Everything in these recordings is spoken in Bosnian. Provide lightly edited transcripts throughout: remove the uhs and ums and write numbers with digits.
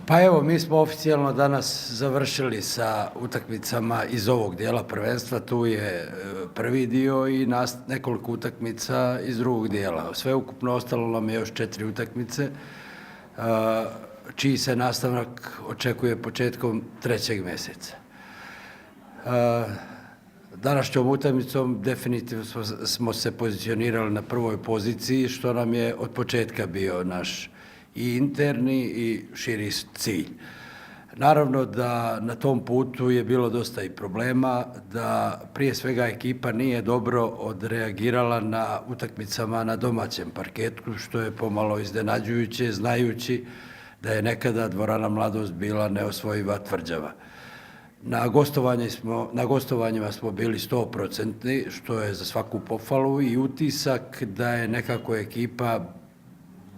Pa evo, mi smo oficijalno danas završili sa utakmicama iz ovog dijela prvenstva. Tu je prvi dio i nekoliko utakmica iz drugog dijela. Sveukupno ostalo nam je još 4 utakmice, čiji se nastavak očekuje početkom 3. mjeseca. Današnjom utakmicom definitivno smo se pozicionirali na prvoj poziciji, što nam je od početka bio naš i interni i širi cilj. Naravno da na tom putu je bilo dosta i problema, da prije svega ekipa nije dobro odreagirala na utakmicama na domaćem parketu, što je pomalo iznenađujuće, znajući da je nekada dvorana Mladost bila neosvojiva tvrđava. Na gostovanjima smo bili 100%, što je za svaku pohvalu, i utisak da je nekako ekipa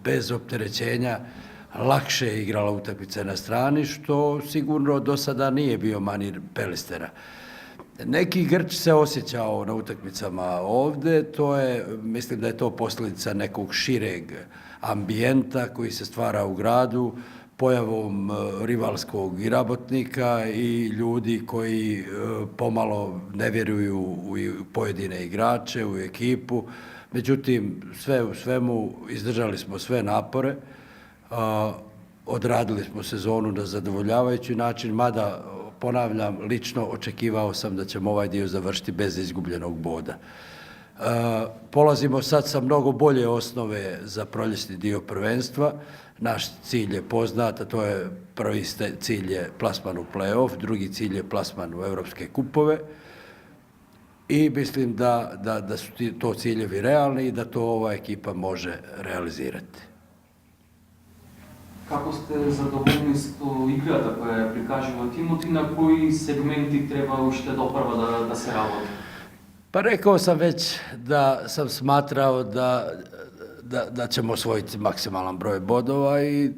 bez opterećenja lakše igrala utakmice na strani, što sigurno do sada nije bio manir Pelistera. Neki grč se osjećao na utakmicama ovde, mislim da je to posljedica nekog šireg ambijenta koji se stvara u gradu, pojavom rivalskog i rabotnika i ljudi koji pomalo ne vjeruju u pojedine igrače, u ekipu. Međutim, sve u svemu izdržali smo sve napore, odradili smo sezonu na zadovoljavajući način, mada, ponavljam, lično očekivao sam da ćemo ovaj dio završiti bez izgubljenog boda. Polazimo sad sa mnogo bolje osnove za proljetni dio prvenstva. Naš cilj je poznat, a to je prvi cilj je plasman u play-off, drugi cilj je plasman u evropske kupove. I mislim da su to ciljevi realni i da to ova ekipa može realizirati. Kako ste zadovoljni s to играта која прикажува тимот и на кои сегменти треба уште допрва да се работи? Pa rekao sam već da sam smatrao da ćemo osvojiti maksimalan broj bodova i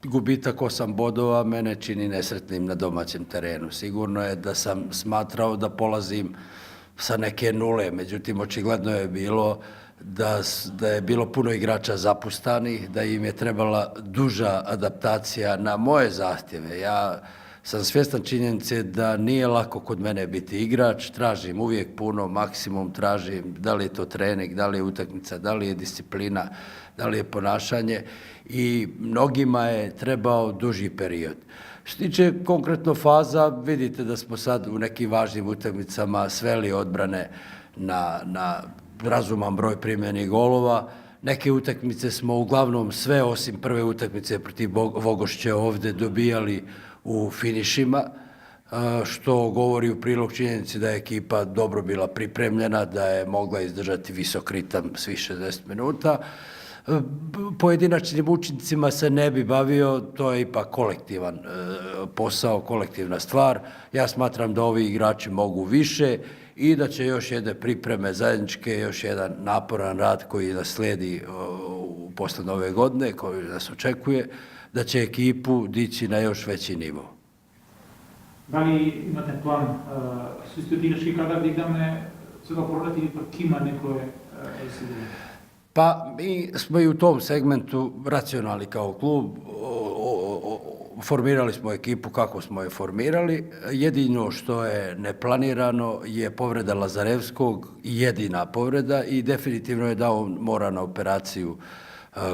gubitak 8 bodova mene čini nesretnim na domaćem terenu. Sigurno je da sam smatrao da polazim sa neke nule, međutim očigledno je bilo da je bilo puno igrača zapustanih, da im je trebala duža adaptacija na moje zahtjeve. Ja sam svjestan činjenice da nije lako kod mene biti igrač, tražim uvijek puno, maksimum tražim, da li je to trening, da li je utakmica, da li je disciplina, da li je ponašanje, i mnogima je trebao duži period. Što tiče konkretno faza, vidite da smo sad u nekim važnim utakmicama sveli odbrane na razuman broj primljenih golova. Neke utakmice smo uglavnom sve osim prve utakmice protiv Vogošće ovde dobijali u finišima, što govori u prilog činjenici da je ekipa dobro bila pripremljena, da je mogla izdržati visok ritam svih 60 minuta. Pojedinačnim učincima se ne bi bavio, to je ipak kolektivan posao, kolektivna stvar. Ja smatram da ovi igrači mogu više i da će još jedne pripreme zajedničke, još jedan naporan rad koji nas slijedi posle nove godine, koji nas očekuje, da će ekipu dići na još veći nivo. Da li imate plan с истиот играчки кадар да играме сега пролет или пак има некое сигурно? Pa mi smo i u tom segmentu racionalni kao klub, formirali smo ekipu kako smo je formirali. Jedino što je neplanirano je povreda Lazarevskog, jedina povreda, i definitivno je da on mora na operaciju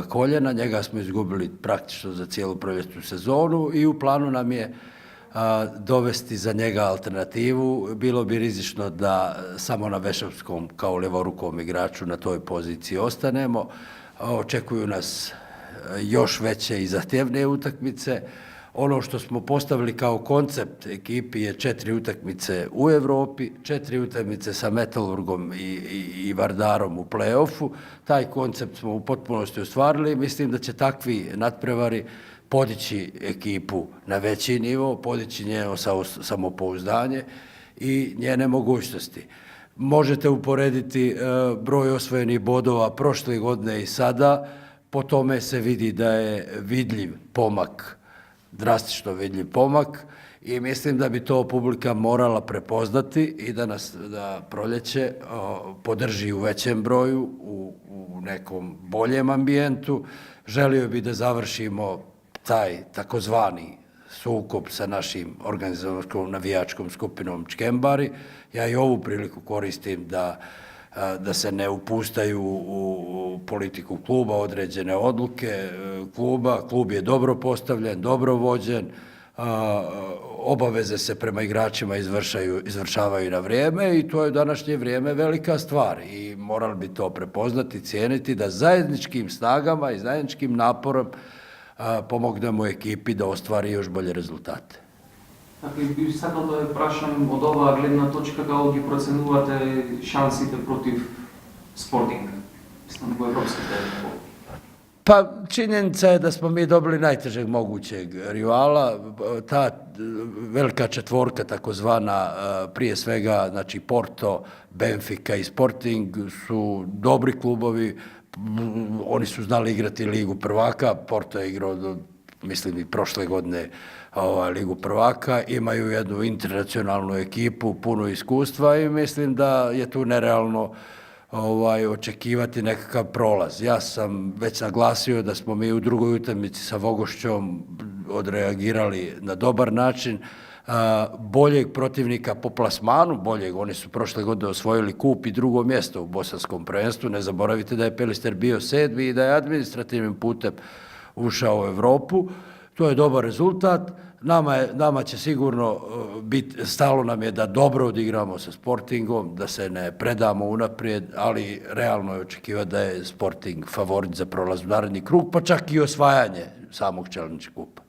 koljena. Njega smo izgubili praktično za cijelu proljetnu sezonu i u planu nam je dovesti za njega alternativu. Bilo bi rizično da samo na Vešovskom kao levorukom igraču na toj poziciji ostanemo. Očekuju nas još veće i zahtjevnije utakmice. Ono što smo postavili kao koncept ekipi je 4 utakmice u Evropi, 4 utakmice sa Metalurgom i Vardarom u play-offu. Taj koncept smo u potpunosti ostvarili. Mislim da će takvi nadprevari podići ekipu na veći nivo, podići njeno samopouzdanje i njene mogućnosti. Možete uporediti broj osvojenih bodova prošle godine i sada, po tome se vidi da je vidljiv pomak, drastično vidljiv pomak, i mislim da bi to publika morala prepoznati i da nas proljeće podrži u većem broju, u nekom boljem ambijentu. Želio bi da završimo taj takozvani sukob sa našim organizacijskom navijačkom skupinom Čkembari. Ja i ovu priliku koristim da se ne upustaju u politiku kluba, određene odluke kluba. Klub je dobro postavljen, dobro vođen, obaveze se prema igračima izvršavaju na vrijeme i to je u današnje vrijeme velika stvar i morali bi to prepoznati, cijeniti da zajedničkim snagama i zajedničkim naporom pomognemo ekipi da ostvari još bolje rezultate. Dakle, би сакал да ве прашам од оваа гледна точка како ги проценувате шансите против Спортинг, мислам во европските. Pa činjenica je da smo mi dobili najtežeg mogućeg rivala. Ta velika četvorka, takozvana, prije svega, znači Porto, Benfica i Sporting su dobri klubovi. Oni su znali igrati Ligu prvaka. Porto je igrao, mislim, i prošle godine Ligu prvaka. Imaju jednu internacionalnu ekipu, puno iskustva i mislim da je tu nerealno očekivati nekakav prolaz. Ja sam već naglasio da smo mi u drugoj utakmici sa Vogošćom odreagirali na dobar način, boljeg protivnika po plasmanu, boljeg, oni su prošle godine osvojili kup i drugo mjesto u bosanskom prvenstvu. Ne zaboravite da je Pelister bio 7. i da je administrativnim putem ušao u Europu. To je dobar rezultat. Nama će sigurno biti, stalo nam je da dobro odigramo sa Sportingom, da se ne predamo unaprijed, ali realno je očekivati da je Sporting favorit za prolaz u naredni krug, pa čak i osvajanje samog Challenge kupa.